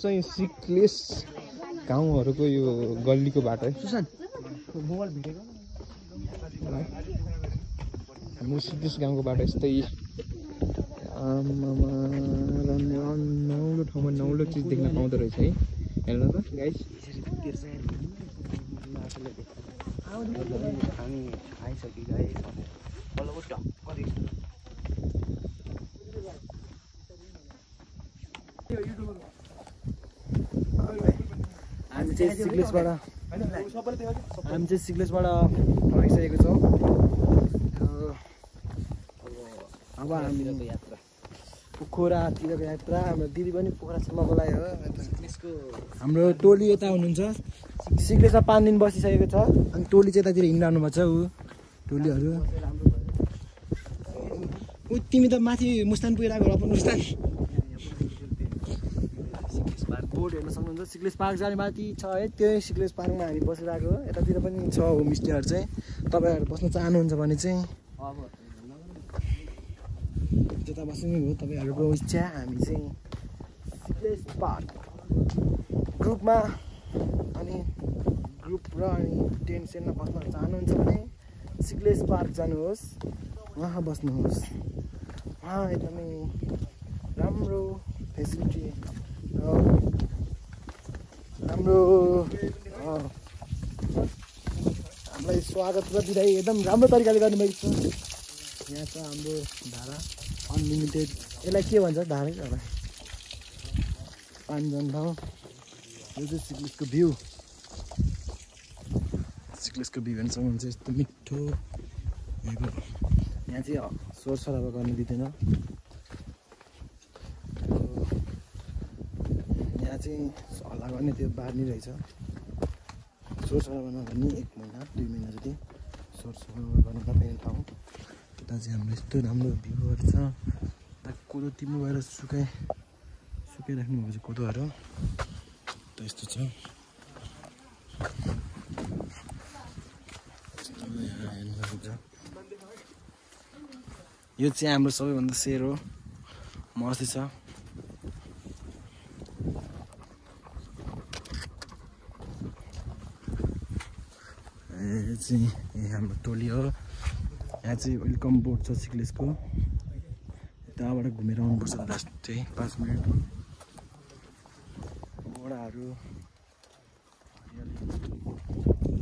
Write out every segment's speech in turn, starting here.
चाहिँ सिक्लेस गाउँहरूको यो गल्लीको बाटो है मोबाइल भिडेको हाम्रो सिक्लेस गाउँको बाटो यस्तै नौलो ठाउँमा नौलो चिज देख्न पाउँदो रहेछ है हेर्नु त गाइस हामी आइसक्यो गाइस बल्ल उठ हामी चाहिँ सिक्लेसबाट आइसकेको छौँ अब हामीको यात्रा पोखरातिरको यात्रा हाम्रो दिदी पनि पोखरासम्म बोलायो हाम्रो टोली यता हुनुहुन्छ सिक्लेसमा 5 दिन बसिसकेको छ अनि टोली चाहिँ यतातिर हिँडिरहनु भएको छ ऊ टोलीहरू ऊ तिमी त माथि मुस्तान पुगिरहेको होला पनि मुस्तान बोर्ड हेर्न सक्नुहुन्छ सिक्लेस पार्क जाने माथि छ है त्यही सिक्लेस पार्कमा हामी बसिरहेको यतातिर पनि छ होमस्टेहरू चाहिँ तपाईँहरू बस्न चाहनुहुन्छ भने चाहिँ त्यता बस्नु हो तपाईँहरूको इच्छा हामी चाहिँ सिक्लेस पार्क ग्रुपमा अनि ग्रुप र अनि टेन्ट सेन्टमा बस्न चाहनुहुन्छ भने सिक्लेस पार्क जानुहोस् उहाँ बस्नुहोस् उहाँ एकदमै राम्रो फेसिलिटी राम्रो हामीलाई स्वागत र बिदाई एकदम राम्रो तरिकाले गर्नुभएको छ यहाँ छ हाम्रो धारा अनलिमिटेड यसलाई के भन्छ धारै होला 5 जन ठाउँ यो चाहिँ सिक्लेसको भ्यू हेर्न सक्नुहुन्छ यस्तो मिठो यहाँ चाहिँ शोर सराबा गर्नु दिँदैन यहाँ चाहिँ हल्ला गर्ने त्यो बार्नी रहेछ शोर सराबा नगर्ने 1 महिना 2 महिना जति शोर सराबा गर्नु नपाइने ठाउँ यता चाहिँ हाम्रो यस्तो राम्रो भ्यूहरू छ यता कोदो टिप्नु भएर सुकाइराख्नु भएको छ कोदोहरू यस्तो छ यो चाहिँ हाम्रो सबैभन्दा शेर हो मस्ती छ यो चाहिँ हाम्रो टोली हो यहाँ चाहिँ वेलकम बोर्ड छ सिक्लेसको यताबाट घुमेर आउनुपर्छ लास्ट चाहिँ 5 मिनट घोडाहरू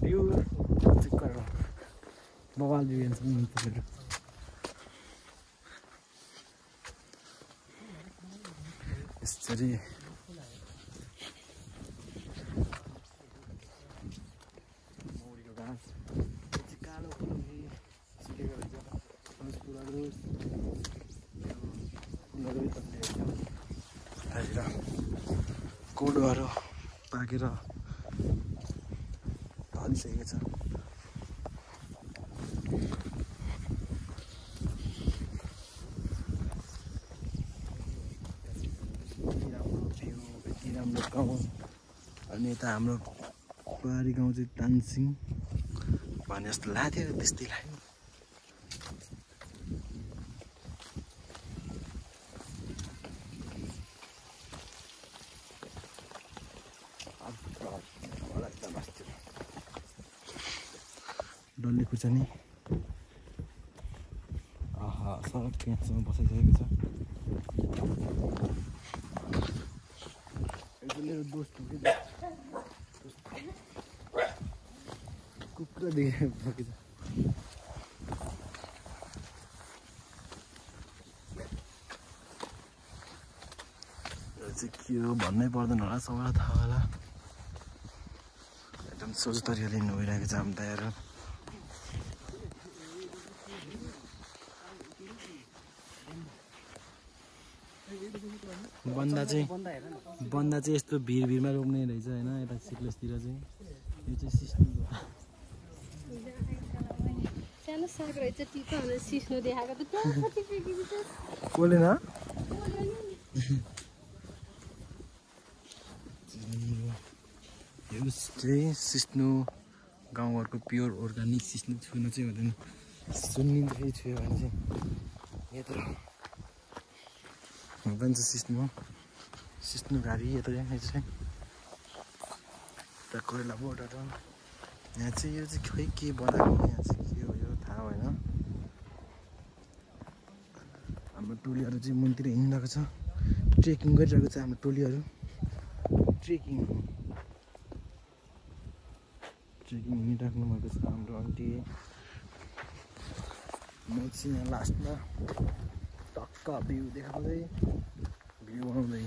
भ्यू चेक गरेर बवाल भ्यू हेर्छ यसरी मौरीको घाँस कालो सुकेको रहेछ फुलहरू कोडोहरू पाकेर ढलिसकेको छ राम्रो गाउँ अनि यता हाम्रो पहाडी गाउँ चाहिँ तानसिङ भने जस्तो लाग्थ्यो त्यस्तै लाग्यो डल्ले खुर्सानी आहा सडक यहाँसम्म बसाइसकेको छ मेरो दोस्त कुखुरा देखेर फकेछ चाहिँ के हो भन्नै पर्दैन होला सबैलाई थाहा होला एकदम सोझो तरिकाले हिँड्नु गइरहेको छ हामी तयार बन्दा चाहिँ यस्तो भिरमा रोप्ने रहेछ होइन यता सिक्लेसतिर चाहिँ यो चाहिँ सिस्नो सानो साग रहेछ टिका भनेर सिस्नो देखाएको त कसले न यो चाहिँ सिस्नो गाउँघरको प्योर अर्ग्यानिक सिस्नो छुन चाहिँ हुँदैन सुन्निँदै छुयो भने चाहिँ यत्रो भन्छ सिस्नो सिस्नु घारी यता चाहिँ यता कोइला बोर्डहरू यहाँ चाहिँ यो चाहिँ खोइ के बनाएको यहाँ चाहिँ के हो यो थाहा भएन हाम्रो टोलीहरू चाहिँ मुनतिर हिँडिरहेको छ ट्रेकिङ गरिरहेको छ हाम्रो टोलीहरू ट्रेकिङ हिँडिराख्नु भएको छ हाम्रो आन्टी म चाहिँ यहाँ लास्टमा टक्क भ्यू देखाउँदै भ्यू बनाउँदै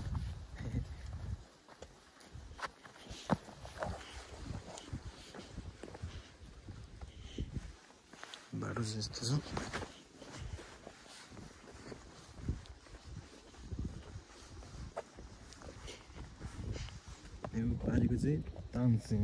बाटो चाहिँ यस्तो छ यो पारिको चाहिँ तानसिङ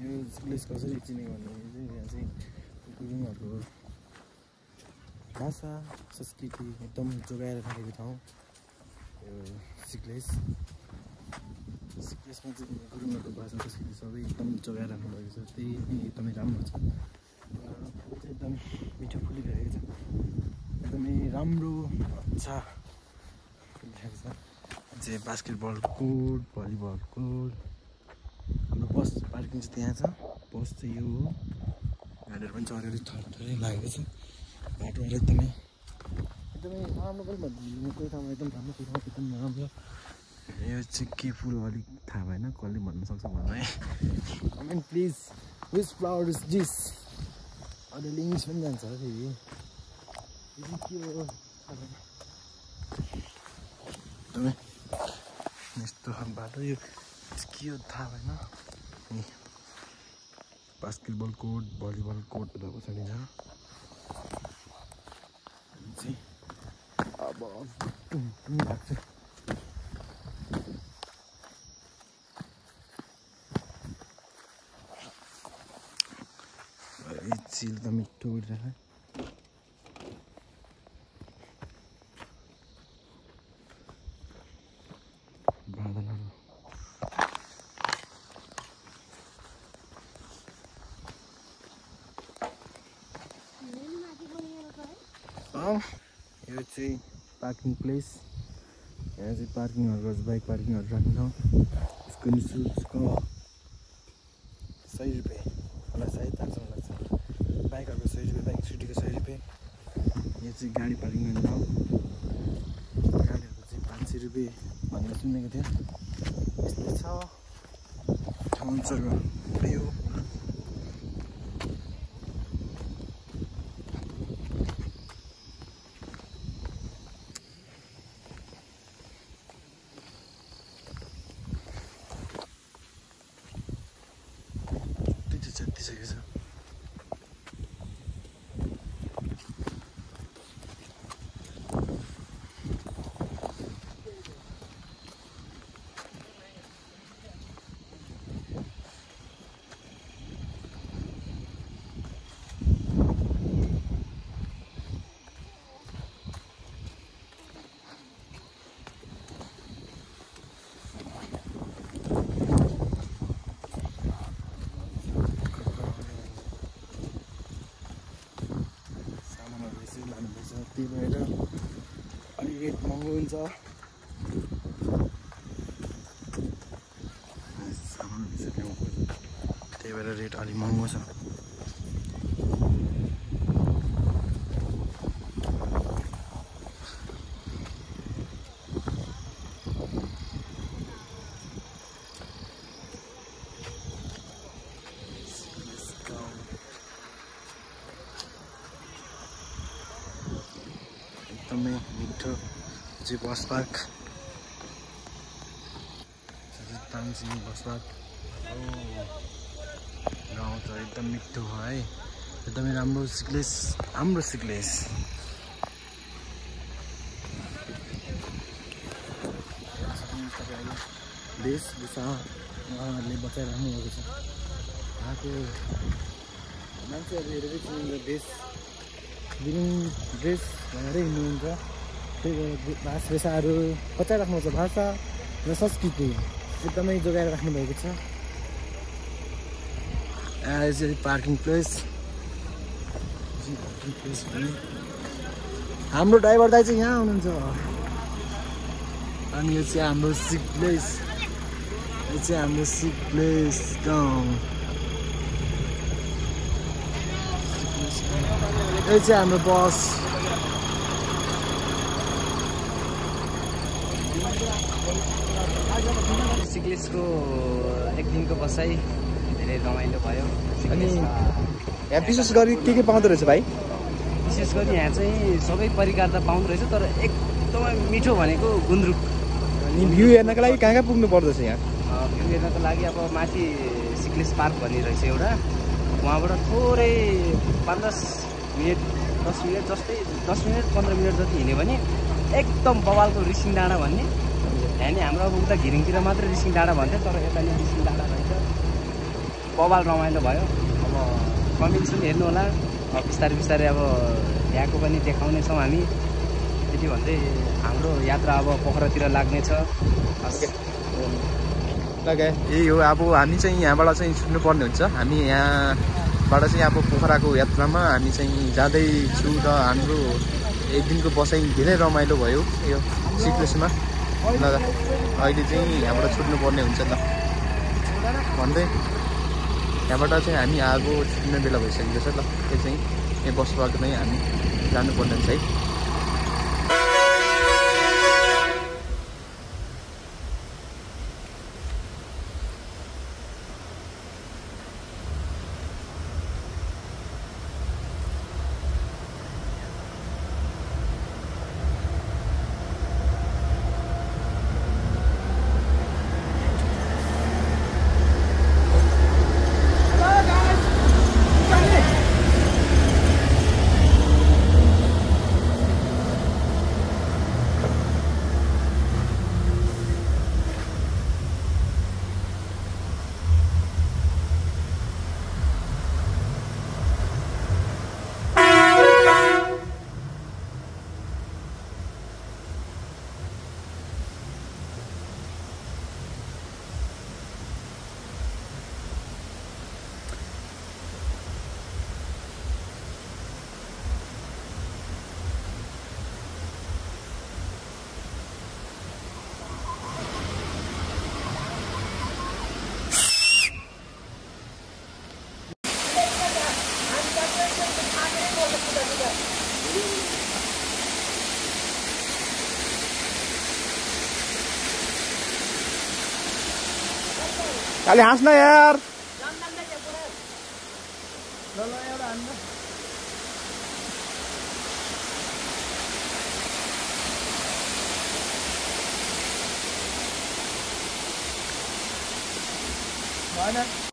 यो प्लेस कसरी चिनेको भन्दाखेरि चाहिँ यहाँ चाहिँ गुरुङहरूको भाषा संस्कृति एकदम जोगाएर राखेको ठाउँ यो सिक्लेसमा चाहिँ गुरुङहरूको भाषा संस्कृति सबै एकदम जोगाएर राख्नुभएको छ त्यही एकदमै राम्रो छ एकदम मिठो फुलिरहेको छ एकदमै राम्रो अच्छा फुलिरहेको छ चाहिँ बास्केटबल कोर्ट भलिबल कोर्ट हाम्रो बस पार्किङ चाहिँ त्यहाँ छ बस चाहिँ यो हो गाडीहरू पनि चढेर थोरै लागेको छ बाटोहरू एकदमै राम्रो पनि भन्नु कोही ठाउँमा एकदम राम्रो कोही ठाउँमा एकदम नराम्रो यो चाहिँ के फुल अलिक थाहा भएन कसले भन्न सक्छ भन्नु है comment please which flower is this अलिअलि इङ्ग्लिस पनि जान्छ फेरि यो चाहिँ के हो एकदमै यस्तो बाटो यो के हो थाहा भएन अनि बास्केटबल कोर्ट भलिबल कोर्ट भएको पछाडि छ चाहिँ अब टुङ लाग्छ चिल त मिठो उठिरहेको बादलहरू यो चाहिँ पार्किङ प्लेस यहाँ चाहिँ पार्किङहरू गर्छ बाइक पार्किङहरू राख्ने ठाउँ यसको निःशुल्क 100 रुपियाँ मलाई सायद लाग्छ बाइकहरूको 100 रुपियाँ बाइक स्कुटीको 100 रुपियाँ यो चाहिँ गाडी पार्किङ गर्ने ठाउँ गाडीहरूको चाहिँ 500 रुपियाँ भनेर सुनेको थियो यस्तै छ ठाउँ जग्गा यो जतिसकेको छ त्यही भएर अलि रेट महँगो हुन्छ त्यही भएर रेट अलि महँगो छ एकदमै मिठो चाहिँ बस पार्क तानसिङ बस पार्क गाउँ त एकदम मिठो हो है एकदमै राम्रो सिक्लेस हाम्रो सिक्लेस वेशभूषा उहाँहरूले बचाइराख्नु भएको छ उहाँको मान्छेहरू हेरेरै चिनिन्छ गुरुङ ड्रेस भनेरै हिँड्नुहुन्छ त्यही भएर वेशभूषाहरू बचाइराख्नु छ भाषा र संस्कृति एकदमै जोगाएर राख्नु भएको छ यो चाहिँ पार्किङ प्लेस भने हाम्रो ड्राइभर दाइ चाहिँ यहाँ हुनुहुन्छ अनि यो चाहिँ हाम्रो सिक प्लेस यो चाहिँ हाम्रो सिक प्लेस गाउँ यो चाहिँ हाम्रो बस सिक्लेसको एक दिनको बसाइ धेरै रमाइलो भयो अनि यहाँ विशेष गरी के पाउँदो रहेछ भाइ विशेष गरी यहाँ चाहिँ सबै परिकार त पाउँदो रहेछ तर एकदमै मिठो भनेको गुन्द्रुक अनि भ्यू हेर्नको लागि कहाँ पुग्नु पर्दछ यहाँ भ्यू हेर्नको लागि अब माथि सिक्लेस पार्क भन्ने रहेछ एउटा वहाँबाट थोरै 5-10 मिनट 10 मिनट जस्तै 10 मिनट 15 मिनट जति हिँड्यो भने एकदम बवालको रिसिङ डाँडा भन्ने यहाँ नि हाम्रो अब उता घिरिङतिर मात्रै रिसिङ डाँडा भन्थ्यो तर यता नि रिसिङ डाँडा रहेछ बवाल रमाइलो भयो अब कमेन्ट पनि हेर्नु होला बिस्तारै बिस्तारै अब यहाँको पनि देखाउनेछौँ हामी त्यति भन्दै हाम्रो यात्रा अब पोखरातिर लाग्नेछ यही हो अब हामी चाहिँ यहाँबाट चाहिँ छुट्नुपर्ने हुन्छ हामी यहाँबाट चाहिँ अब पोखराको यात्रामा हामी चाहिँ जाँदैछु र हाम्रो एक दिनको बसाइ धेरै रमाइलो भयो यो सिक्लेसमा ल अहिले चाहिँ यहाँबाट छुट्नुपर्ने हुन्छ त भन्दै यहाँबाट चाहिँ हामी आगो छुट्ने बेला भइसकेको छ ल त्यो चाहिँ यहाँ बसबाट नै हामी जानुपर्ने हुन्छ है खाली हाँस्न यार भएन